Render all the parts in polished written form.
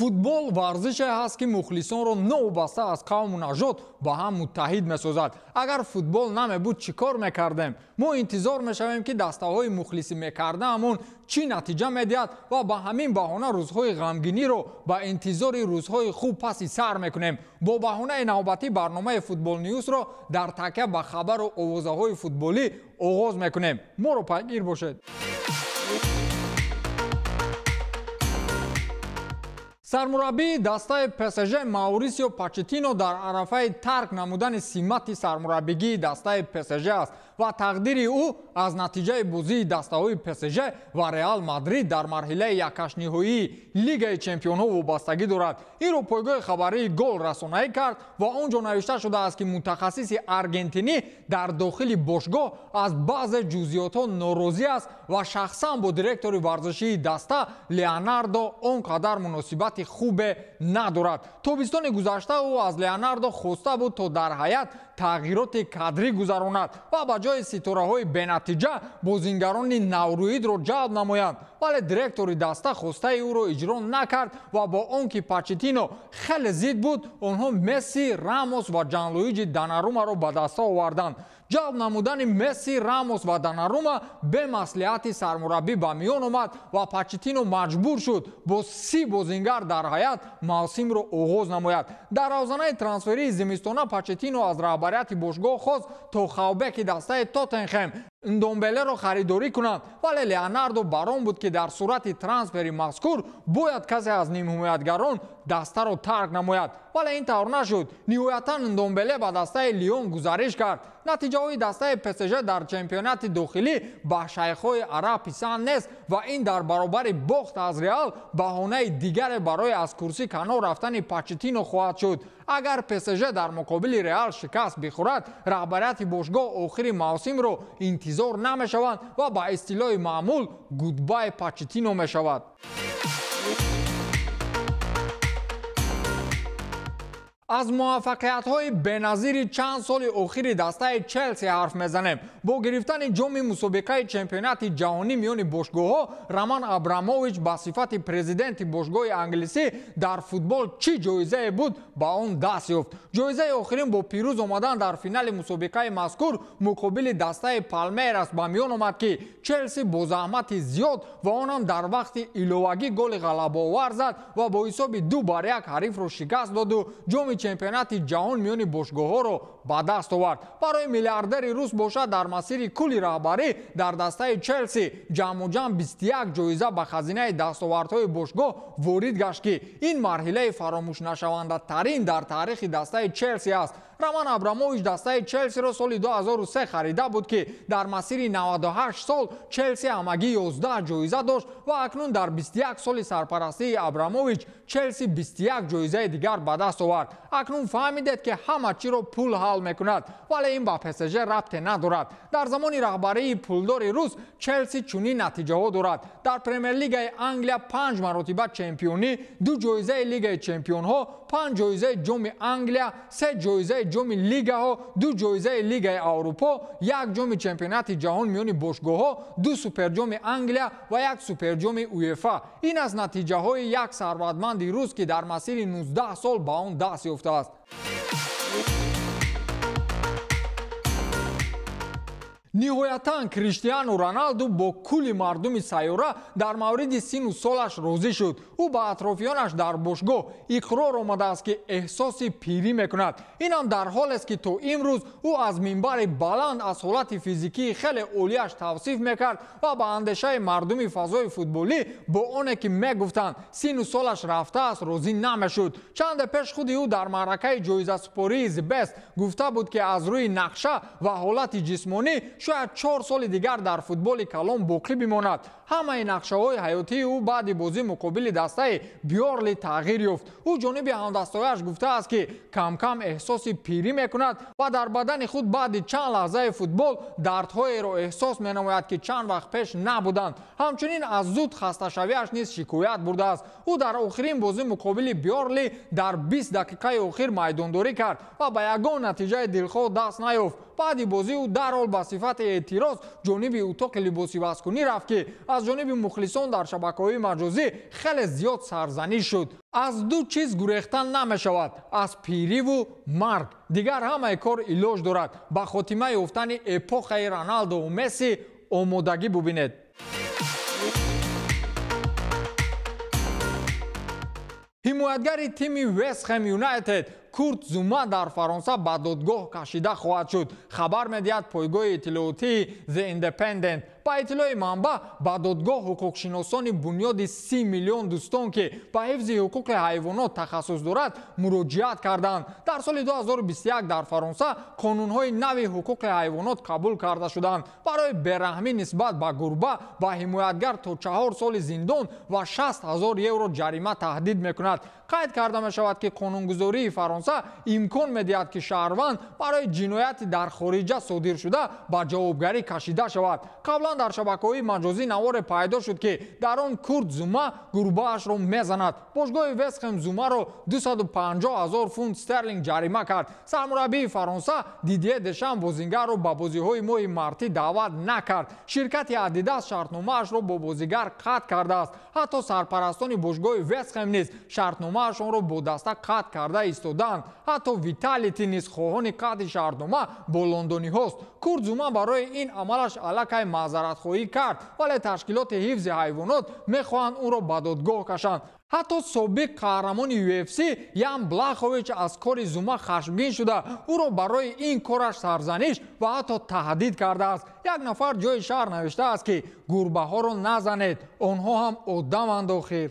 Футбол варзише ҳаст, ки мухлисонро новобаста аз қавму нажод ба ҳам муттаҳид месозад. Агар футбол намебуд, чӣ кор мекардем? Мо интизор мешавем, ки дастаҳои мухлисӣ мекардаамон чӣ натиҷа медиҳад ва ба ҳамин баҳона рӯзҳои ғамгиниро ба интизори рӯзҳои хуб паси сар мекунем. Бо баҳонаи навбатӣ барномаи Футбол Ньюсро дар такя ба хабару овозаҳои футболӣ оғоз мекунем. Моро пайгир бошед. Сармураббии дастаи ПСЖ Маурисио Почеттино дар арафаи тарк намудани симати сармураббигии дастаи ПСЖ аст ва тақдири ӯ аз натиҷаи бозии дастаҳои ПСЖ ва Реал Мадрид дар марҳилаи яккашниҳоии Лигаи чемпионҳо вобастагӣ дорад. Инро пойгоҳи хабарии Гол расонаӣ кард ва он ҷо навишта шудааст, ки мутахассиси аргентинӣ дар дохили бошгоҳ аз баъзе ҷузъиётҳо норозӣ аст ва шахсан бо директори варзишии даста Леонардо он қадар муносибати хубе надорад. Тобистони гузашта ӯ аз Леонардо хоста буд, то дар ҳайат тағйироти кадрӣ гузаронад ва ба ҷои ситораҳои бенатиҷа бозингарони наврӯидро ҷалб намоянд. Вале директори даста хостаи ӯро иҷро накард ва бо он ки Почеттино хеле зид буд, онҳо Месси, Рамос ва Ҷанлуиҷи Донарумаро ба даста оварданд. Ҷалб намудани Месси, Рамос ва Донарума бемаслиҳати сармураббӣ ба миён омад ва Почеттино маҷбур шуд бо 30 бозингар дар ҳайат мавсимро оғоз намояд. Дар равзанаи трансферии зимистона Почеттино аз раҳбарияти бошгоҳ хост, то хавбеки дастаи Тоттенхем Ндомбелеро харидорӣ кунанд, вале Леонардо барон буд, ки дар сурати трансфери мазкур бояд касе аз нимҳимоятгарон дастаро тарк намояд. Вале ин тавр нашуд. Ниҳоятан Ндомбеле ба дастаи Лион гузариш кард. Натиҷаҳои дастаи ПСЖ дар чемпионати дохилӣ ба шайхҳои араб писанд нест ва ин дар баробари бохт аз Реал баҳонаи дигаре барои аз курсӣ канор рафтани Почеттино хоҳад шуд. Агар ПСЖ дар муқобили Реал шикаст бихӯрад, раҳбарияти бошгоҳ охири мавсимро интизор намешаванд ва ба истилоҳи маъмул гудбай Почеттино мешавад. Аз муваффақиятҳои беназири чанд соли охири дастаи Челси ҳарф мезанем. Бо гирифтани ҷоми мусобиқаи чемпионати ҷаҳонӣ миёни бошгоҳҳо, Роман Абрамович ба сифати президенти бошгоҳи англисӣ дар футбол чӣ ҷоизае буд, ба он даст ёфт. Ҷоизаи охирин бо пирӯз омадан дар финали мусобиқаи мазкур муқобили дастаи Палмейрас ба миён омад, ки Челси бо заҳмати зиёд ва он ҳам дар вақти иловагӣ голи ғалабаовар зад ва бо ҳисоби 2-1 ҳарифро шикаст доду ҷоми чемпионати ҷаҳон миёни бошгоҳҳоро ба даст овард. Барои миллиардери рус бошад, дар масири кулли раҳбарӣ дар дастаи Челси ҷамъуҷамъ 21 ҷоиза ба хазинаи дастовардҳои бошгоҳ ворид гашт, ки ин марҳилаи фаромӯшнашавандатарин дар таърихи дастаи Челси аст. Роман Абрамович дастаи Челсиро соли 2003 харида буд, ки дар масири 98 сол Челси ҳамагӣ 11 ҷоиза дошт ва акнун дар 21 соли сарпарастии Абрамович Челси 21 ҷоизаи дигар ба даст овард. Акнун фаҳмидед, ки ҳама чиро пул ҳал мекунад, вале ин ба ПСЖ рабте надорад. Дар замони раҳбарии пулдори рус Челси чунин натиҷаҳо дорад. Дар Премер-лигаи Англия 5 маротиба чемпионӣ, 2 ҷоизаи Лигаи чемпионҳо, 5 ҷоизаи ҷоми Англия, 3 ҷоизаи ҷоми лигаҳо, 2 ҷоизаи Лигаи Аврупо, 1 ҷоми чемпионати ҷаҳон миёни бошгоҳҳо, 2 суперҷоми Англия ва 1 суперҷоми УЕФА. Ин аз натиҷаҳои як сарватманди рус, ки дар масири 19 сол ба он даст ёфтааст. Ниҳоятан Криштиану Роналду бо кулли мардуми сайёра дар мавриди сину солаш розӣ шуд. Ӯ ба атрофиёнаш дар бошгоҳ иқрор омадааст, ки эҳсоси пирӣ мекунад. Инам дар ҳолест, ки то имрӯз ӯ аз минбари баланд аз ҳолати физикии хеле олияш тавсиф мекард ва ба андешаи мардуми фазои футболӣ бо оне ки мегуфтанд сину солаш рафтааст розӣ намешуд. Чанде пеш худи ӯ дар маъракаи ҷоизасупории The Best гуфта буд, ки аз рӯи нақша ва ҳолати ҷисмонӣ шояд 4 соли дигар дар футболи калон боқӣ бимонад. Ҳамаи нақшаҳои ҳаётии ӯ баъди бозӣ муқобили дастаи Бёрли тағйир ёфт. Ӯ ҷониби ҳамдастояш гуфтааст, ки кам-кам эҳсоси пирӣ мекунад ва дар бадани худ баъди чанд лаҳзаи футбол дардҳоеро эҳсос менамояд, ки чанд вақт пеш набуданд. Ҳамчунин аз зуд хасташавиаш низ шикоят бурдааст. Ӯ дар охирин бозӣ муқобили Бёрли дар 20 дақиқаи охир майдондорӣ кард ва ба ягон натиҷаи дилхоҳ даст наёфт. Баъди бозӣ ӯ дарҳол ба сифати эътироз ҷониби утоқи либосивазкунӣ рафт, ки аз Аз ҷониби мухлисон дар шабакаҳои маҷозӣ хеле зиёд сарзаниш шуд. Аз ду чиз гурехтан намешавад: аз пириву марг. Дигар ҳамаи кор илоҷ дорад. Ба хотима ёфтани эпохаи Роналдову Месси омодагӣ бубинед. Ҳимоятгари тими Вест Хэм Юнайтед Курт Зума дар Фаронса ба додгоҳ кашида хоҳад шуд, хабар медиҳад пойгоҳи иттилоотии The Independent. Ба иттилои манбаъ, ба додгоҳ ҳуқуқшиносони бунёди 30 миллион дӯстон, ки ба ҳифзи ҳуқуқи ҳайвонот тахассус дорад, муроҷиат карданд. Дар соли 2021 дар Фаронса қонунҳои нави ҳуқуқи ҳайвонот қабул карда шуданд. Барои бераҳмӣ нисбат ба гурба ба ҳимоятгар то 4 соли зиндон ва 60 000 евро ҷарима таҳдид мекунад. Қайд карда мешавад, ки қонунгузории Фаронса имкон медиҳад, ки шаҳрванд барои ҷинояти дар хориҷа содир шуда ба ҷавобгарӣ кашида шавад. Қаблан дар шабакаҳои маҷозӣ наворе пайдо шуд, ки дар он Курт Зума гурбаашро мезанад. Бошгоҳи Вест Хэм Зумаро 250 000 фунт стерлинг ҷарима кард. Сармураббии Фаронса Дидье Дешам бозингарро ба бозиҳои моҳи мартӣ даъват накард. Ширкати Адидас шартномаашро бо бозигар қатъ кардааст. Ҳатто сарпарастони бошгоҳи Вест Хэм низ шартномаашонро бо даста қатъ карда истоданд. Ҳатто Виталити низ хоҳони қатъи шартнома бо лондониҳост. Курт Зума барои ин амалаш аллакай маъзаратхоҳӣ кард, вале ташкилоти ҳифзи ҳайвонот мехоҳанд ӯро ба додгоҳ кашанд. Ҳатто собиқ қаҳрамони UFC Ян Блахович аз кори Зума хашмгин шуда, ӯро барои ин кораш сарзаниш ва ҳатто таҳдид кардааст. Як нафар ҷои шаҳр навиштааст, ки гурбаҳоро назанед, онҳо ҳам одаманд охир.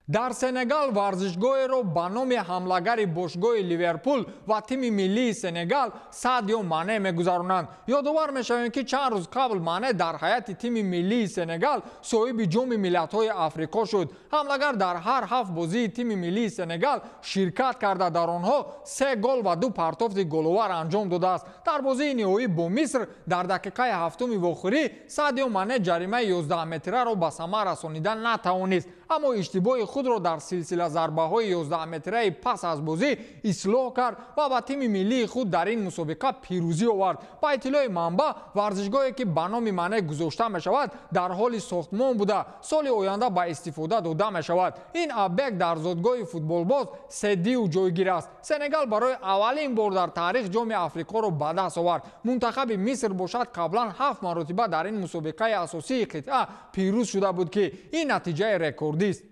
Дар Сенегал варзишгоҳеро ба номи ҳамлагари бошгоҳи Ливерпул ва тими миллии Сенегал Садио Мане мегузаронанд. Ёдовар мешавем, ки чанд рӯз қабл Мане дар ҳайати тими миллии Сенегал соҳиби ҷоми миллатҳои Африқо шуд. Ҳамлагар дар ҳар 7 бозии тими миллии Сенегал ширкат карда, дар онҳо 3 гол ва 2 партофти головар анҷом додааст. Дар бозии ниҳоӣ бо Миср дар дақиқаи ҳафтуми вохӯрӣ Садио Мане ҷаримаи 11 метраро ба самар расонида натавонист, аммо иштибоҳи худро дар силсила зарбаҳои 11 метраи пас аз бозӣ ислоҳ кард ва ба тими миллии худ дар ин мусобиқа пирӯзӣ овард. Ба иттилои манбаъ, варзишгоҳе ки ба номи Мане гузошта мешавад, дар ҳоли сохтмон буда, соли оянда ба истифода дода мешавад. Ин объект дар зодгоҳи футболбоз Седиу ҷойгир аст. Сенегал барои аввалин бор дар таърих ҷоми Африқоро ба даст овард. Мунтахаби Миср бошад қаблан 7 маротиба дар ин мусобиқаи асосии қитъа пирӯз шуда буд, ки ин натиҷаи рекордист.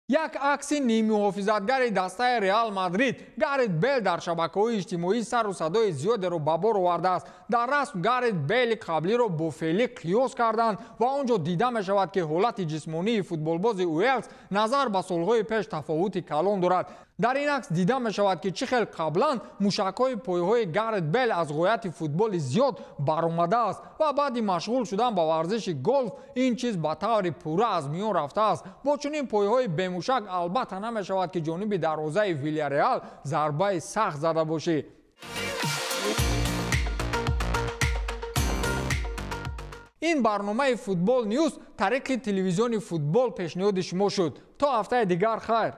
Як акси ниммуҳофизатгари дастаи Реал Мадрид Гарет Бел дар шабакаҳои иҷтимоӣ сару садои зиёдеро ба бор овардааст. Дар расм Гарет Бели қаблиро бо феълӣ қиёс карданд ва он ҷо дида мешавад, ки ҳолати ҷисмонии футболбози Уэлс назар ба солҳои пеш тафовути калон дорад. Дар ин акс дида мешавад, ки чӣ хел қаблан мушакҳои пойҳои Гарет Бел аз ғояти футболи зиёд баромадааст ва баъди машғул шудан ба варзиши голф ин чиз ба таври пурра аз миён рафтааст. Бо чунин пойҳои бемушак албатта намешавад, ки ҷониби дарвозаи Вилярреал зарбаи сахт зада бошӣ. Ин барномаи Футбол Ньюс тариқи телевизиони футбол пешниҳоди шумо шуд. То ҳафтаи дигар хайр.